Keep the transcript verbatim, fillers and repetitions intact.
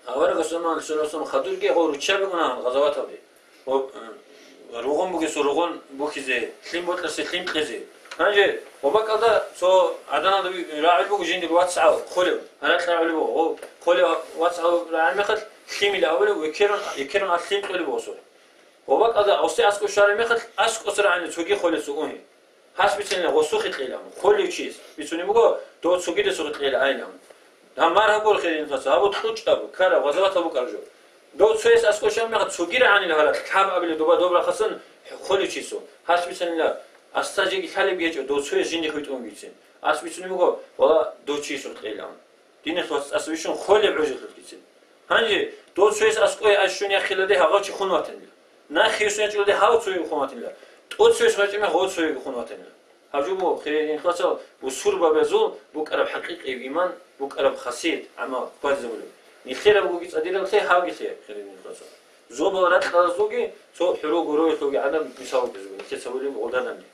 Аварагас заман саллаллагьу гӀалайгьи ва саллам хадурги гъо руччаби уна гъазаваталде. Гъо, э, ругъун бугесул ругъун бухьизе, лъим бокьасе лъим кьезе. Гьанже гъо бакӀалда цо гӀаданалда ви-, рагӀул буго жиндир вацгӀал, холев, гьаракь рагӀул буго. Гъо, холев вацгӀал рагӀул мехалъ лъимил абулев, векерун, векерун а лъим кьолеб буго цо. Гъо бакӀалда гъосде аскӀов щвараб мехалъ аскӀоса рагӀани цоги холесул угьи. Гьас бицинила гъосухъе кьейилан, холев чияс. Бицунеб буго, дов цогидасухъе кьейилан. Гьаб маргьаб гуро, хириял диналъул вацал, гьаб кьучӀаб, ккараб, гъазаватал букӀараб жо. Дов цояс аскӀов щвараб мехалъ, цогида гӀанила гьаракь, лъаб абилеб доба доб рахъасан холев чиясул. Гьас бицинила, аста жеги лъалеб гьечӀо, дов цояс жиндихъ витӀун бицин. Гьас бицунеб буго, вала, дов чиясухъе кьейилан. Диналъул вацал, аста бищун холеб гӀужалъулъгицин. Гьанже дов цояс аскӀове ай щун яхъиладе гьагъав чи хун ватанила. Нахъе юсун ячӀуладе гьав цояв хун ватанила. ТӀоцевес гъечӀеб мех гъов цояв хун ватанила. Гьаб жо буго, хириял диналъул вацал, бусурбабазул букӀараб хӀакъикъияб иман, букӀараб хасият, гӀамал хьвадизабулеб. Нилъер абуги цӀадирал лъе, гьавги лъе, хириял диналъул вацал. Зобал ракьалазулги цо хӀурул гуроялъулги гӀадам мисал вукӀизе буго, нилъеца гьабулеб гъолдаданги.